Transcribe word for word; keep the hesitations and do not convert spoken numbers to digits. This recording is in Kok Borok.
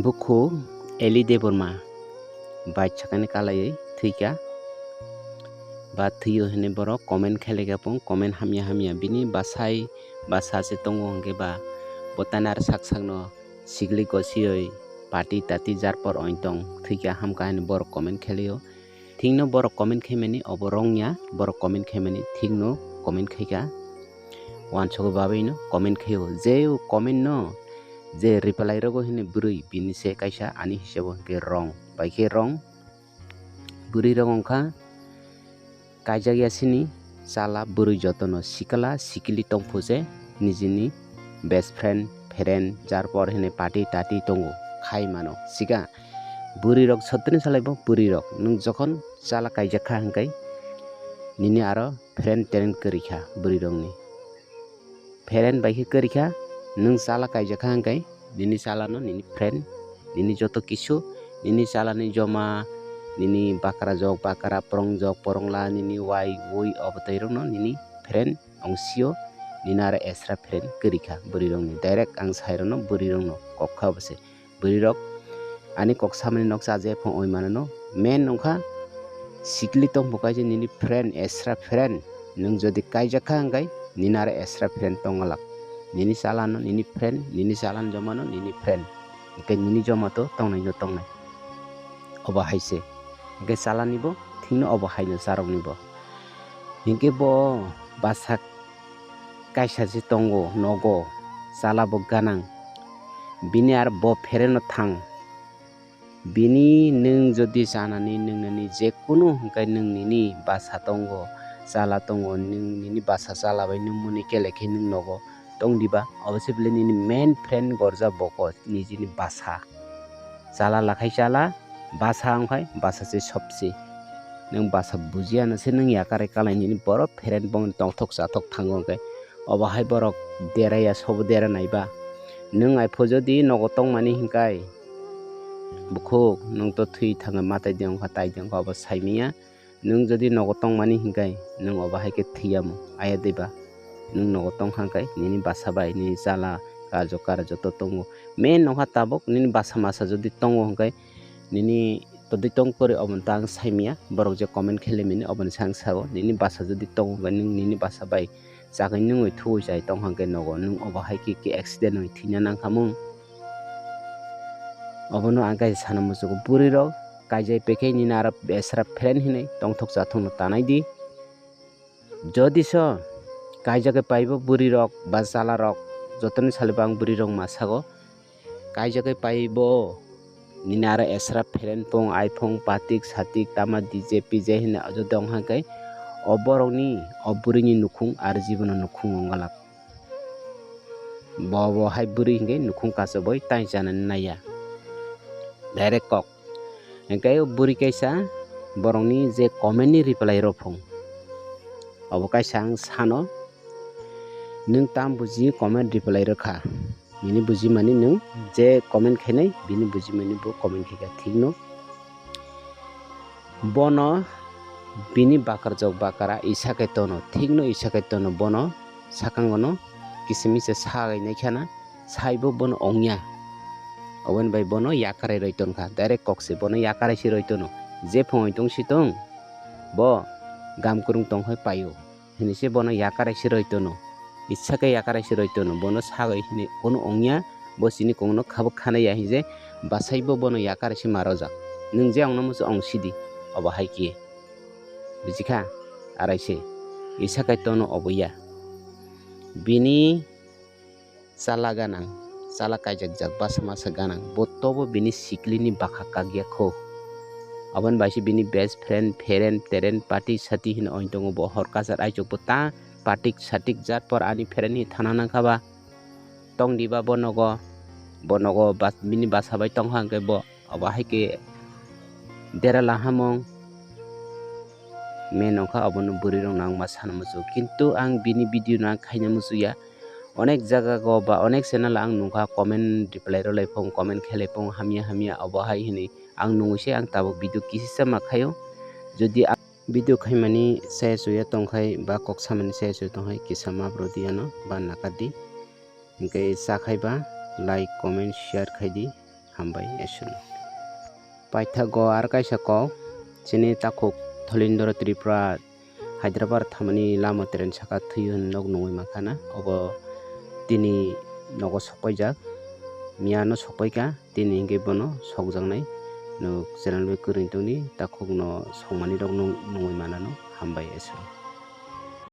Bukhu Eli Debbarma bai sakani kalaiwi thwikha. Ba thwiyo hinwi borok comment khailai kha pung, comment hamya hamya. Bini bwsai bwsa se tongo hwnkhe ba bo tani aro sak sakno sikli gosiwi pati tati jarpor ointong thwikha hamkha hinwi borok comment khailio. Thikno borok comment khaimani obo wrong ya, borok comment khaimani thikno comment khaikha. Wansukwi babaino comment khaio. Je o comment no je reply rogo hwnwi bwrwi bini se kaisa ani hisabo hwnkhe wrong. Bai khe wrong. Bwrwi rok wngkha kaijak ya sini chala bwrwi jotono sikla sikili tongphu se nijini best friend, friend, jarpor hwnwi pati tati tongo khai mano. Sika bwrwi rok sotoni salai bo bwrwi rok nwng jokhon chala kaijak kha hwnkhe nini aro friend trend kwrwi kha bwrwi rokni. Friend bai khe kwrwi kha, nwng chala kaijak kha hwnkhe nini chalano nini friend, nini joto kisu, nini chalani joma, nini bakra jok bakra, porong jok porongla, nini wai ui obo twi rokno nini friend ongsio, nini aro extra friend kwrwi kha bwrwi rokni. Direct ang sai rokno bwrwi rokno kok kha obo se. Bwrwi rok ani kok samani nok chaje phung oi manano. Main wngkha sikli tong bo kaisa nini friend, extra friend. Nwng jodi kaijak kha hwnkhe nini aro extra friend tong alak. Nini chalano nini friend, nini chalan jomano nini friend. Hwnkhe nini joma to tongnai no tongnai. Obo hai se. Hwnkhe chalani bo thikno obo hai no charokni bo. Hwnkhe bo bwsa kaisa se tongo nogo, chala bo ganang. Bini aro bo phereno thang. Bini nwng jodi chanani nwngnani je kunu hwnkhe nwng nini bwsa tongo, chala tongo, nwng nini bwsa chala bai nwng muni kele khe nwng nogo tong diba? Obo se bile nini main friend gorja boko nijini bwsa. Chala lakhai chala, bwsa wngkhai bwsa se sobse. Nwng bwsa bujiya no se nwng yakarwi kalai nini borok friend bongni tongthok chathok thango hwnkhe. Obo hai borok deraya sobo dera naiba. Nwng aipho jodi nogo tongmani hwnkhe, bukhuk, nwng to thwi thangwi matai de wngkha, tai de wngkha, obo saimanya. Nwng jodi nogo tongmani hwnkhe, nwng obo hai khe thwiya mu, aya diba? Nwng nogo tongkha hwnkhe, nini bwsa bai, nini chala, karjo kara joto tongo. Main wngkha tabuk, nini bwsa masa jodi tongo hwnkhe, nini todui tong kwrwi obo ta ang saimanya, borok je comment khe limani, oboni se ang sao, nini bwsa jodi tongo hwnkhe, nwng nini bwsa bai chagwi nungwi thuwi chai tongkha hwnkhe nogo, nwng obo hai khe, khe accident oi thwina nangkha mung. Obono ang kaisa sana muchugo, bwrwi rok kaijai pekhe nini aro besra friend hinwi tongthok chathokno tanai di. Jodi so kaijagwi paibo bwrwi rok ba chala rok, jotoni salibo ang bwrwi rok ma sago, kaijagwi paibo nini aro esra friend pong, iphone, patik, satik, tama D J, P J hinwi ajo dong hwnkhe, o borokni, o bwrwini nukhung ar jibono nukhung wngwlak. Bo bo hai bwrwi hwnkhe nukhung kachobwi tai chanani naiya. Direct kok. Hwnkhe o bwrwi kaisa borokni je comment ni reply rw phung. Obo kaisa ang sano, nwng tam buji comment reply rw kha. Bini bujimani nwng je comment khainai, bini bujimani bo comment khaikha, thikno. Bono bini bakarjak bakara isa khe tono, thikno isa khe tono, bono sakangono kisa misa sagai nai khana, saibo bono ongya. Oboni bai bono yakarai roi tonkha, direct kokse bono yakarai se roi tono. Jephung oi tong si tong, bo gam kwrwng tong hai paio. Hinwi se bono yakarai se roi tono. Isa khe yakarai se roi tono. Bono sagwi hinwi kunu ongya, bo chini kokno khabuk khanai ya hinwi je bwsaibo bono yakarai se ma rojak. Nwng je ongno muchung ong sidi, obo hai khe. Buji kha? Arai se. Isa khe tono obo ya. Bini chala ganang, chala kaijakjak bwsa masa ganang, bo tobo bini siklini bwkha kakya kho. Aboni bai se bini best friend, friend, teren, party, sati hinwi oin tongo bo hor kachar aichuk bo ta party, satik jat por ani friend hinwi thana nangkha ba. Tong diba bo nogo, bo nogo bas-, bini bwsa bai tongkha hwnkhe bo obo hai khe dera lahamung. Main wngkha obono bwrwi rok no ang ma sana muchungo, kintu ang bini video no ang khaina muchungya. Onek jaga go ba onek channel ang nukha, comment reply rw lai phung, comment khe lai phung, hamya hamya obo hai hinwi ang nungwi se ang tabuk video kisisa ma khaio. Jodi ang video khaimani saya chuya tongkhai ba kok samani saya chuya tongkhai, kisa map rw di ano ba nakar di. Hwnkhe cha khai ba like, comment, share khai di. Hambai, esun. Paithago ar kaisa kok, chini takhuk Tholindro Tripura Hyderabad thamani lama train saka thwiwi hwnwi nok nungwi mankha na, obo tini nogo sokpaijak, miyano sokpaikha, tini hinkhe bono sokjaknai. Nuk channel bai kwrwng tongdi, takhukno sokmani rok nung-, nungwi manano. Hambai, esun.